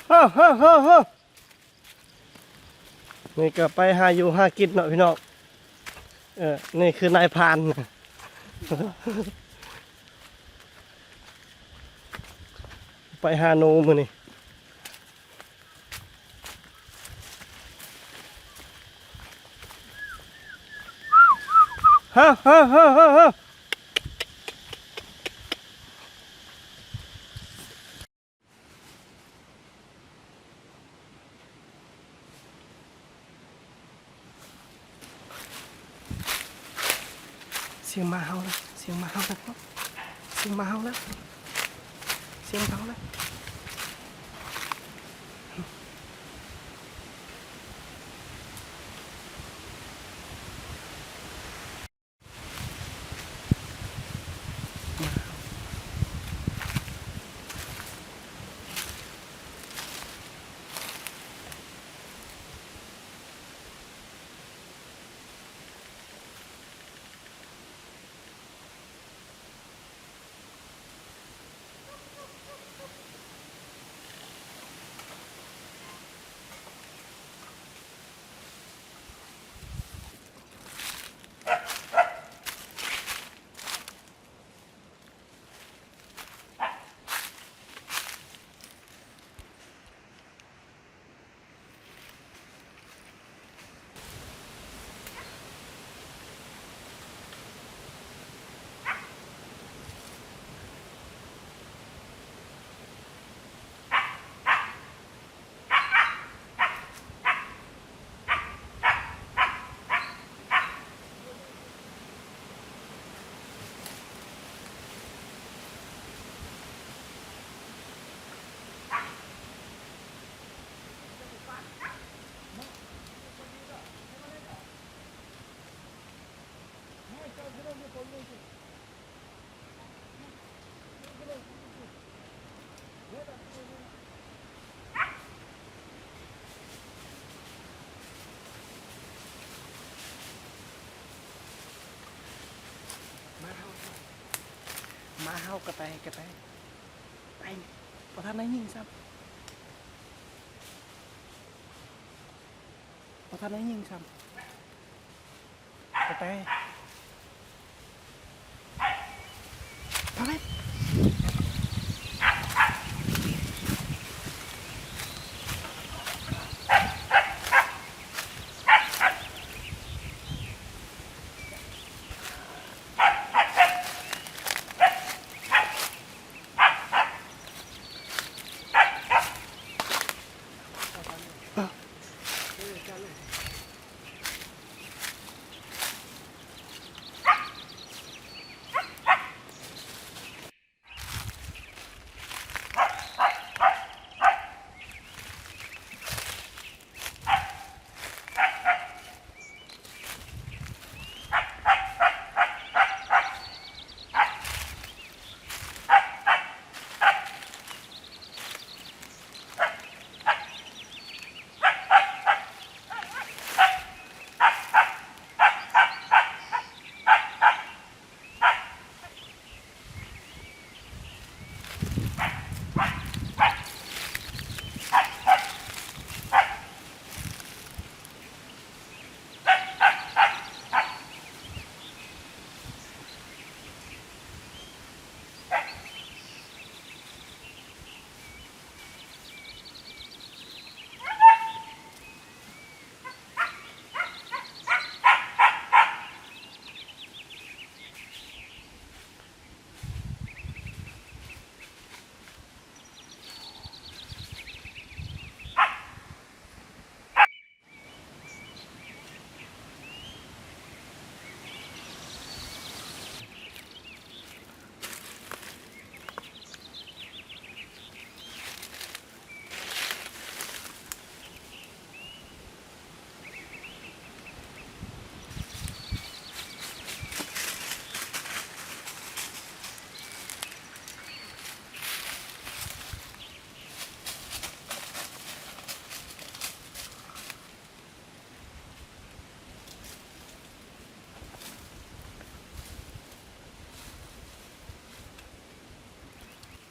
ເຮີ້ ເຮີ້ ເຮີ້ ເຮີ້ ນີ້ກໍໄປຫາຢູ່ຫາກິນເນາະພີ່ນ້ອງ. ເອີ ນີ້ຄືນາຍພານ ໄປຫາໜູມື້ນີ້. ຮະ ຮະ ຮະ ຮະ ຮະ. ສຽງໝາເຫົ່າລະ ສຽງໝາເຫົ່າລະ ສຽງໝາເຫົ່າລະ ສຽງໝາເຫົ່າລະ. ໝາເຫົ່າ ໝາເຫົ່າ ກະແຕ ກະແຕ ໄປ ບໍ່ທັນໄດ້ຍິງຊ້ຳ ບໍ່ທັນໄດ້ຍິງຊ້ຳ. ກະແຕ ໄປ.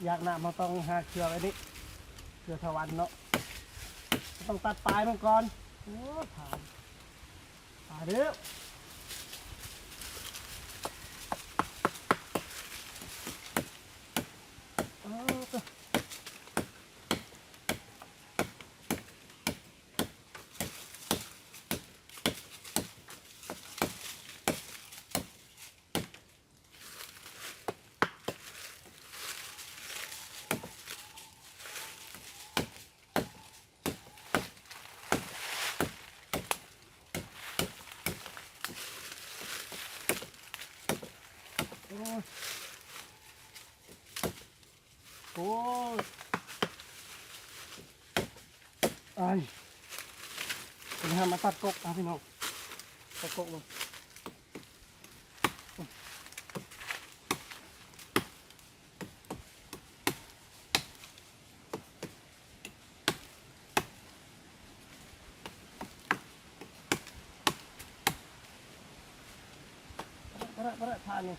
ຢາກນ້ຳ ເຮົາຕ້ອງຫາເຄືອໄວ້ນີ້. ເພື່ອຖະວັນເນາະ ຕ້ອງຕັດປາຍມັນກ່ອນ. ໂອ້ ຖານ ຕາຍແລ້ວ. ເອີ ໂອ້ຍ ໂອ້ຍ ອ້າຍ ເປັນຫາມາຕັດກົກ ອ່າ ພີ່ນ້ອງ ຕັດກົກເບິ່ງ. ບໍ່ໄດ້ ບໍ່ໄດ້ ຜ່ານນີ້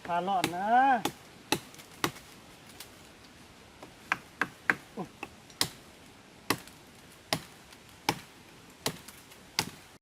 ຜ່ານລອດນະ.